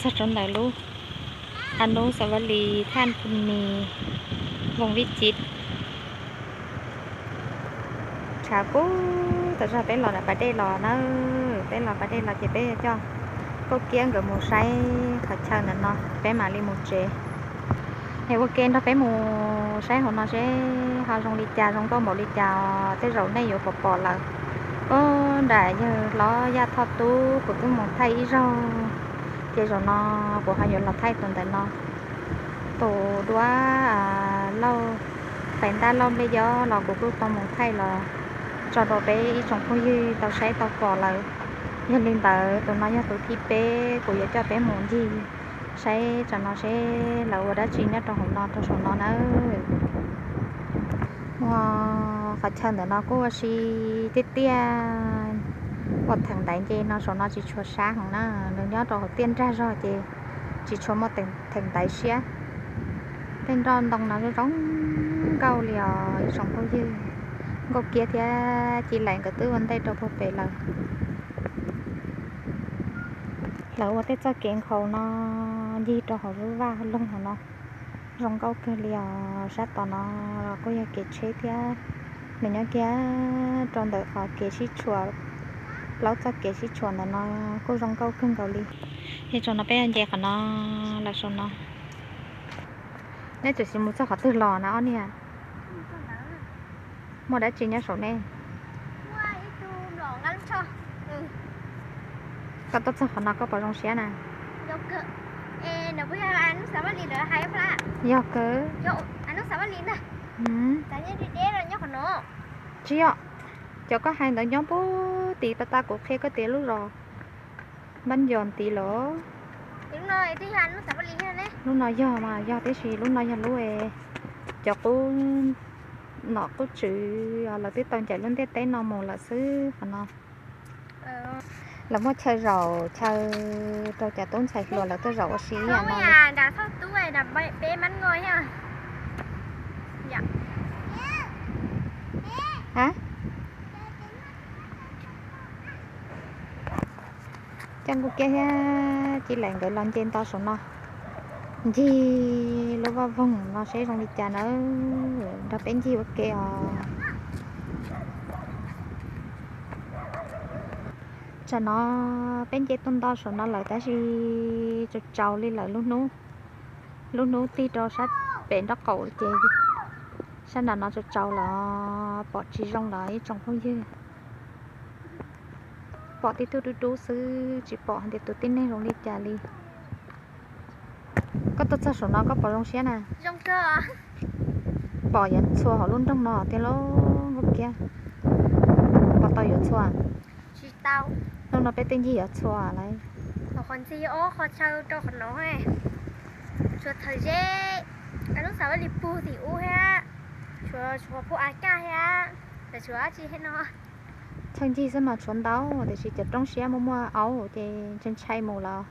Txog rau ntawm lub Anub Xav Vaj Lis, Thaj Phu Nis, Voos Vij Civ. Tshav kub tas zog, peb los ntawm pas dej los na, peb los pas dej los ces peb yuav coj Nkauj Kiab nkawd mus saib qhov chaw ntawm no, peb mam li mus tsev. Es ua ke nrog peb mus saib hauv no seb ho zoo li cas, zoo nkauj npaum li cas, tej zaum nej yuav pom pom lawm. Ub, nram yawg hlob Yaj Thoj Tub kuv twb mus thaij ib zaug, ces zaum no kuv ho yuav los thaij tus ntawm no. Tus duab Lauj, Fais Ntaj Lauj Nplej Yob los kuv kuj tau mus thaij los tso rau peb ib tsoom phooj ywg tau saib tau pom lawm. Yog li ntawd tus no yog tus thib peb, kuv yuav coj peb mus ncig saib tsam no seb lawv ua dab tsi nyob rau hauv no rau saum no nawb. Ua, qhov chaw ntawm no kuj ua si tiaj tiaj, ua theem ntaiv nce no saum no tsis tshua sab heev na, nws nyob rau hauv tiaj nrag zog ces tsis tshua muaj theem ntaiv siab. Tej nroj ntoo no zoo zoo nkauj li os ib tsoom phooj ywg. Nkauj Kiab thiab Ci Laim nkawd twb ua ntej rau puag pem lawm. Lawv ua tej txoj kev nkhaus no ncig rau hauv lub vaj loog hauv no, zoo nkauj kawg li os. Sab tom no kuj yog kev tsheb thiab, nws nyob kiag rau ntawm qhov kev sib tshuam, plaub txoj kev sib tshuam ntawm no kuj zoo nkauj kawg nkaus li. Ces tsoom no peb nce qhov no los saum no. Neb tseem mus txog qhov twg los na ob niag? Muaj dab tsi nyob saum nej? Koj tuaj txog qhov no koj puas zoo siab na? Yog kawg. Tsis yog, cov koj hais ntawd nyob puag tim pas tas kuv qhia koj tias lub zos Npab Ncos tid los. Lub no yog mas yog tib si, lub no yog lub cov qub nom qub tswv lawv twb tau ncaim lub ntiaj teb no mus lawm xwb qhov no. Lawv muaj chaw zaum chaw rau cov tub ntxhais hluas lawv tuaj zaum ua si ib yam no. Coj Nkauj Kiab thiab Ci Laim nkawd los nce nto saum no, ncig lub vaj voog no seb zoo li cas nawb, nrog peb ncig ua ke os. Tsam no peb nce tuaj nto saum no lawm tab sis tsaus tsaus li lawm lub hnub. Lub hnub tig rau sab pem nraub qaum ces sab nram no tsaus tsaus lawm, pom tsis zoo lawm ib tsoom phooj ywg. Pom tib tug dub dub xwb tsis pom hais tias tus tib neeg zoo li cas li. Koj tuaj txog saum no koj puas zoo siab na? Pom yuav txhua hauv lub nroog no tiag lauj Nkauj Kiab. Pom tau yuav txhua? Hnub no peb twb ncig yuav txhua lawm. Qhov ntxig ob qhov chaw rau qhov no, tshuav thawv zeb, lub xav vaj li puag tim ub thiab, tshuav, tshuav puag av kaj thiab, tshuav dab tsi thiab no. Chaw ncig xwb mas tshuav ntau, tiam sis cov roob siab muaj muaj aub ces ntshai ntshai mus lawm.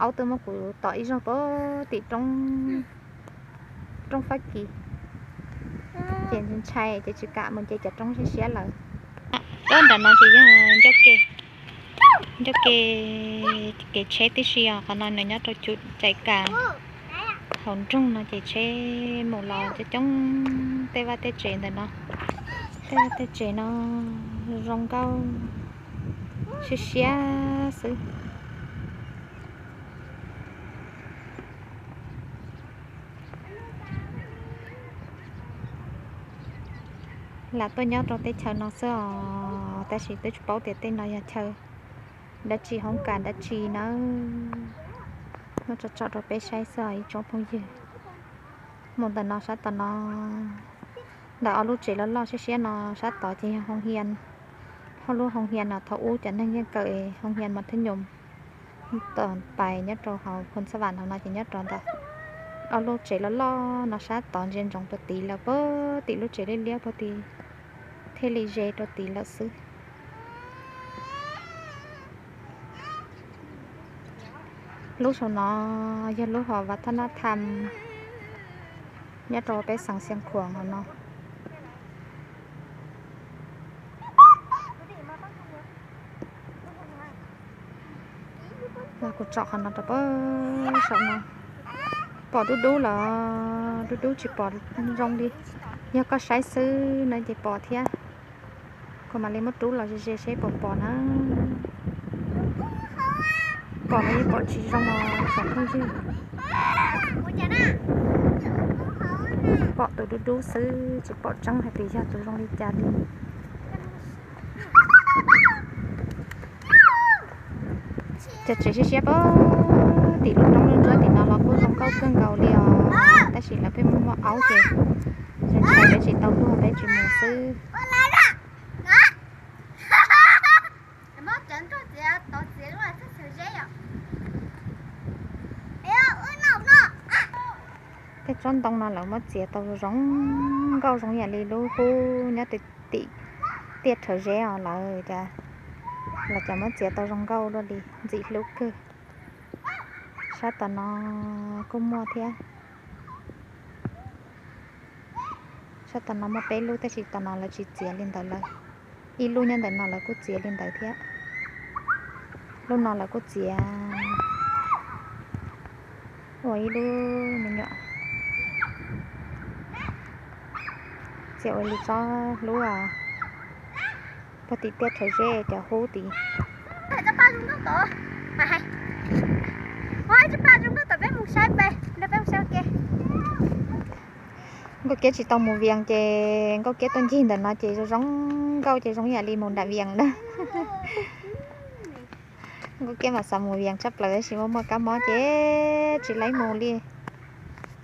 Aub twb muab kuv tom ib zaug puag tim roob, roob Fab Kis, ces ntshai ces tsis kam mus nce cov roob siab siab lawm. Ub, nram no ces yog ncauj ke, ncauj ke, kev tsheb tib si os. Qhov no nws nyob rau cum cai kas hauv nroog no ces tsheb mus los coob coob tej vaj tej tsev ntawm no. Tej vaj tej tsev no zoo nkauj siab siab xwb. Lam tuaj nyob rau teb chaws no xwb os, tab sis twb tsis paub tias tej no yog chaw dab tsi, hoob kas dab tsi nawb. Muab tso tsom rau peb saib xwb os ib tsoom phooj ywg. Mus ntawm no sab tom no, ntawm ob lub tsev loj loj siab siab no sab tod ces yog hoo hia. Ob lub hoo hia no thaum ub cov neeg yeej kawm hoo hia mas thwb nyoos tom pais nyob rau hauv Phoos Xab Vam no ces nyob rau ntawm ob lub tsev loj loj no sab tod ntsia ntsoov rau tid lawm, puag tim lub tsev liab liab puag tid thiaj li ze rau tid lawm xwb. Lub saum no yog lub hom Vaj Thab Nab Tham nyob rau peb xeev Xiav Khuam hauv no. Los Kuv tsom qhov no rau pem saum no. Pom dub dub los dub dub tsis pom zoo li. Yog koj saib xwb no ces pom thiab. Kuv mam li muab rub los ze ze seb puas pom na. Pom los yeej pom tsis zoo os tsoom phooj ywg. Pom tus dub dub xwb tsis pom tseeb hais tias yog tus zoo li cas li. Cov tsev siab siab pem tim lub roob lub ntsuab tim no los kuj zoo nkauj kawg nkaus li os, tab sis lawv pheej muaj muaj aub ces ntshai peb tsis tau tuaj peb tsis mus xwb. Tej tsob ntoo no lawv muab txiav tau zoo nkauj zoo yam li lub hub nyob tim tiaj rhawv zeb os lawv, lawv cov muab txiav tau zoo nkauj dua li ntxim hlub kawg. Sab tom no kuj muaj thiab. Sab tom no muaj peb lub tab sis tom no lawv tsis txiav li ntawd lawm. Ib lub nyob ntawm no lawv kuj txiav li ntawd thiab. Lub no lawv kuj txiav ua ib lub me nyuam, txiav ua li tsob hlub puag tim tiaj rhawv zeb cov hub tid. Nkauj Kiab tsis tau mus Vias ces Nkauj Kiab tuaj ncig ntawm no ces zoo zoo nkauj ces zoo yam li mus nram Vias na. Nkauj Kiab mas xav mus Vias tshaj plaws tab sis muaj muaj kab mob ces tsis laib mus li.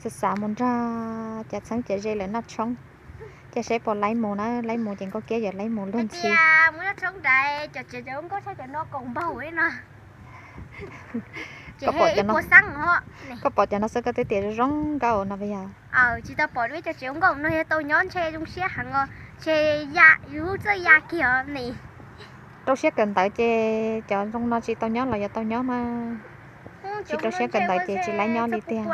Xav xav mus nrog cov txheeb cov ze lawv noj tshoob. Ces seb puas laib mus na, laib mus ces Nkauj Kiab yuav laib mus luag ntxhi. Koj pom cov no xwb koj twb tias zoo zoo nkauj no puas yog? Tsis tau pom peb cov tsev ua nkauj no yog tau nyob ntshe zoo siab heev os, ntshe ya yus txawj ya kiag os ne. Rau siab kawm ntawv ces cov zoo no tsis tau nyob los yuav tau nyob mas, tsis rau siab kawm ntawv ces tsis laib nyob li tiag.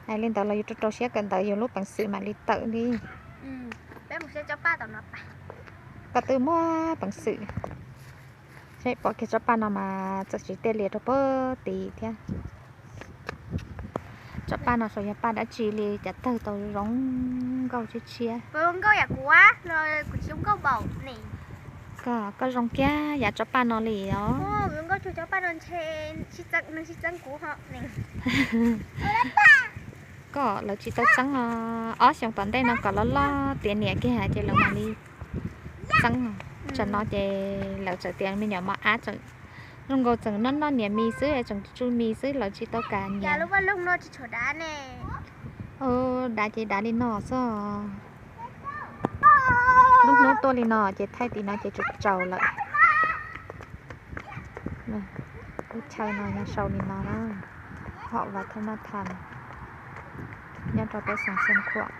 Hais li ntawd los yus rau rau siab kawm ntawv yus lub peev xwm mam li tawm li. Koj twb muaj peev xwm. Seb pom kiag tsob paj no mas txawm tsis tiaj lias rau pem tid thiab. Tsob paj no saum yog paj dab tsi li cas tawg tau zoo nkauj tshiab tshiab. Koj, koj zoo kiag yav tsob paj no li os. Koj lawv tsis tau txeeb os, ob xyoos tom ntej no kom loj loj tiav niam kiag ces lawv mam li txeeb. Tsam no ces lawv txawm tias me nyuam mos ab tseem zoo nkaus tseem noj noj niam mis xwb, tseem tsuj mis xwb, lawv tsis tau kam niam. Dav ces dav li no xwb. Lub hnub tuaj li no ces thaij tim no ces tsaus tsaus lawm. Lub chaw no yog sau li no na, hom vas thaj maj tham nyob rau peb xeev Xeev Khuam.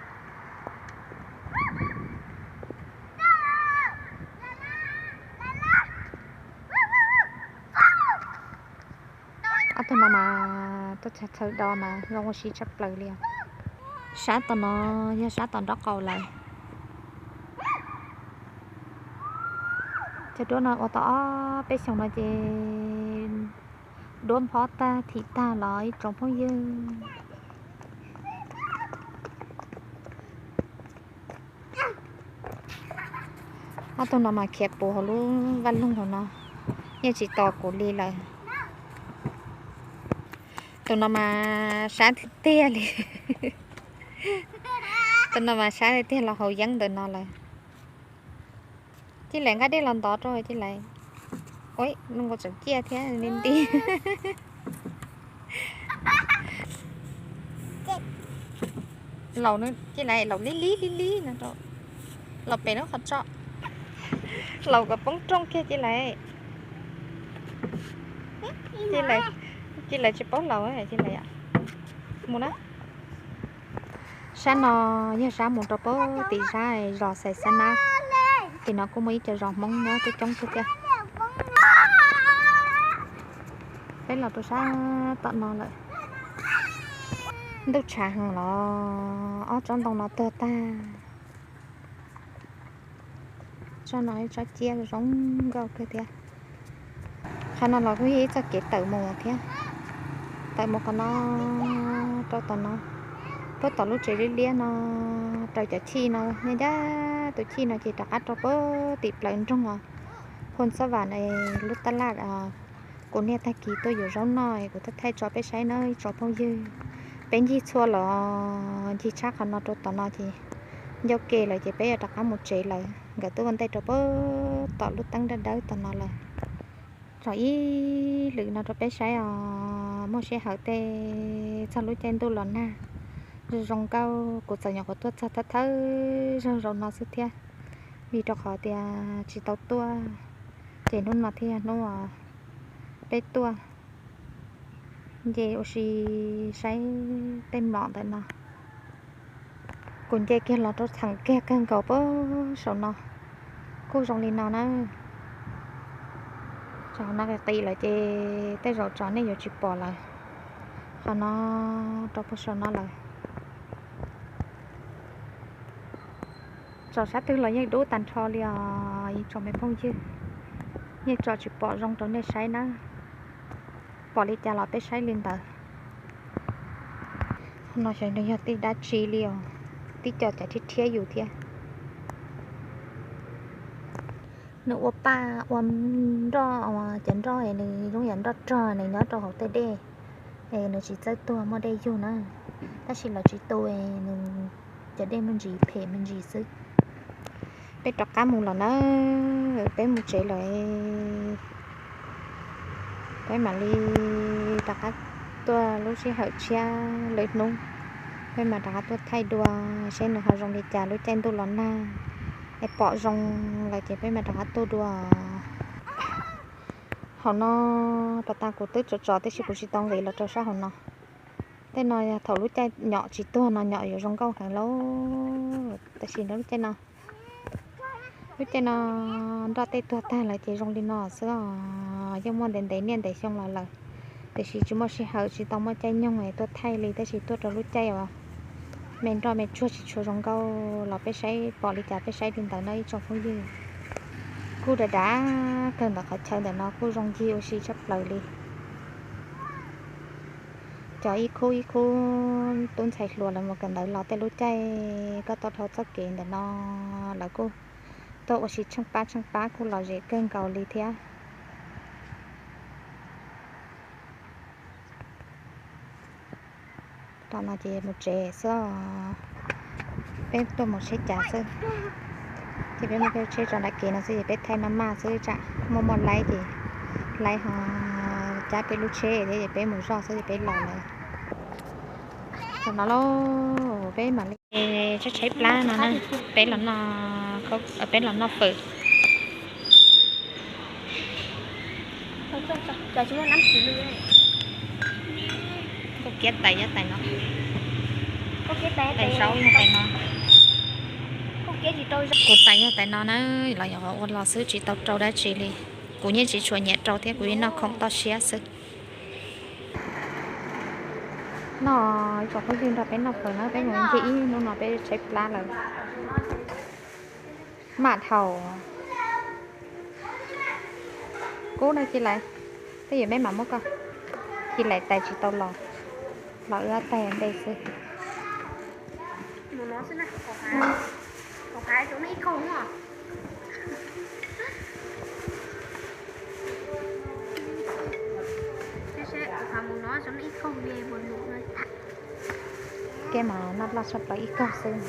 Ob tug no mas tuaj chaw do mas zoo ua si tshaj plaws li os. Sab tom no yog sab tom nraub qaum lawm. Cov duab no ua tau ob peb xyoos no ces duab nphob tag thim tag los ib tsoom phooj ywg. Ob tug no mas khiav puv hauv lub vaj loog hauv no, yeej tsis tos kuv li lawm. Tus no mas sab tiag tiag li. Tus no mas sab tiag tiag los haus yeeb ntawm no lawm. Cia lawv nqa dej los ntov rau cia lawv. Ua, nws nkaus tseem ciaj thiab li nti. Laus cia lawv laus lib lib lib lib no rau. Laus pem lub qhov tso. Laus kom poob rooj kiag cia lawv. Cia lawv tsis paub laus cia lawv mus na. Sab no yog sab mus rau pem tim sab zos Xais Xab Nab. Tim no kuj muaj ib co zos Hmoob nyob coob coob kawg thiab. Peb los rau sab tom no lawm. Ntuj tshav heev los ob tsob ntoo no tuag tag. Tsob no ib tsob ciab zoo nkauj kawg thiab. Qhov no los kuj yog ib txoj kev tawm mus thiab, tawm mus qhov no rau tom no, puag tom lub tsev liab liab no, raws cov chij no, nyob ncaj tus chij no ces rov qab rau puag tim plawv nroog os. Phoo Xab Vam lub tab laj, kuv niaj tag kis tuaj yuav zaub noj kuv thiaj thaij tso peb saib nawb ib tsoom phooj ywg. Peb ncig txhua los ncig tshab qhov no rau tom no ces ncauj ke lawm ces peb yuav rov qab mus tsev lawm. Nkawd twb ua ntej rau puag tom lub teeb dawb dawb tom no lawm. Tso ib lwm no rau peb saib os, muaj sij hawm tej txog lub caij ntuj los nag zoo zoo nkauj kuv txawm nyuam qhuav tuaj txog thawj thawj zaug zaum no xwb thiab, vim rau qhov tias tsis tau tuaj ces hnub no thiaj yog hnub peb tuaj nce ua si saib tej mlom ntawm no. Kuv nce kiag los rau txheem kiag kawg nkaus puag saum no kuj zoo li no na. Tso no qis qis lawm ces tej zaum tso nej yuav tsis pom lawm. Qhov no rau puag saum no lawm. Tso sab twg los yeej dub tag nrho li os ib tsoom me phooj ywg. Yeej tso tsis pom zoo rau nej saib na. Pom li cas los peb saib li ntawd. No xyov nws yog tej dab tsi li os, tib co cav thiab thiab yus thiab. Nws ua paj ua nroj, cov nroj nws zoo yam nroj rog nws nyob rau hauv tej dej, es nws tsis txawj tuag muaj dej yug na. Tab sis lawv tsis tu, nws cov dej me ntsis phem me ntsis xwb. Peb rov qab mus los na, peb mus tsev lawm. Peb mam li rov qab tuaj lub sij hawm tshiab lwm hnub, peb mam rov qab tuaj thaij dua seb nws ho zoo li cas lub caij ntuj los nag, es pom zoo lawm ces peb mam rov qab tuaj dua. Hauv no pas tas kuv twb tso tso tiam sis kuv tsis tau nqis los rau sab hauv no. Tej no yog thaum lub caij nyom tsis tuag no nyom yuav zoo nkauj heev lauj. Tab sis lub caij no, lub caij no nroj tej tuag tag lawm ces zoo li no xwb os. Yeej muaj ntev ntev niaj ntev xyoo los lawm, tiam sis tsis muaj sij hawm tsis tau muaj caij nyoog es tuaj thaij li, tab sis tuaj rau lub caij uas me nroj me tsuag tsis tshua zoo nkauj los peb saib pom li cas peb saib li ntawd no ib tsoom phooj ywg. Kuj dav dav kawg ntawm qhov chaw ntawm no kuj zoo ncig ua si tshaj plaws li. Cov ib khub ib khub tub ntxhais hluas lawv mus kawm ntawv los tej lub caij koj tau dhau txoj kev ntawm no lawv kuj tuaj ua si tsheej pab tsheej pab kuj lom zem kawg nkaus li thiab. Tom no ces mus tsev xwb, peb tuaj mus tsheb cas xwb. Ces peb muaj peb tsheb tso nram kev no xwb ces peb thaij maj maj xwb tsam muaj muaj laib ces laib ho cab peb lub tsheb thiab ces peb mus zoj xwb ces peb los lawm. Tam no lauj, peb mam li tshaib tshaib plab no na, peb los noj, peb los noj fawm. Kuj kiab tais nyob tais no, tais zaub nyob tais no, kuv tais nyob tais no na, los yog ua los xwb tsis tau rau dab tsi li. Kuv yeej tsis tshua nyiam rau thiab, kuv yeej noj khoom toj siab xwb. Noj, ib tsoom phooj ywg nrog peb noj fawm na, peb mus nce ib hnub no peb tshaib plab lawm. Mam dhau. Kub no Ci Laiv, twj ywm peb mam muab koj. Ci Laiv tais tsis tau los, los wb ob tag nte xwb. Kev mas noj loj tshaj plaws ib kaug xwb.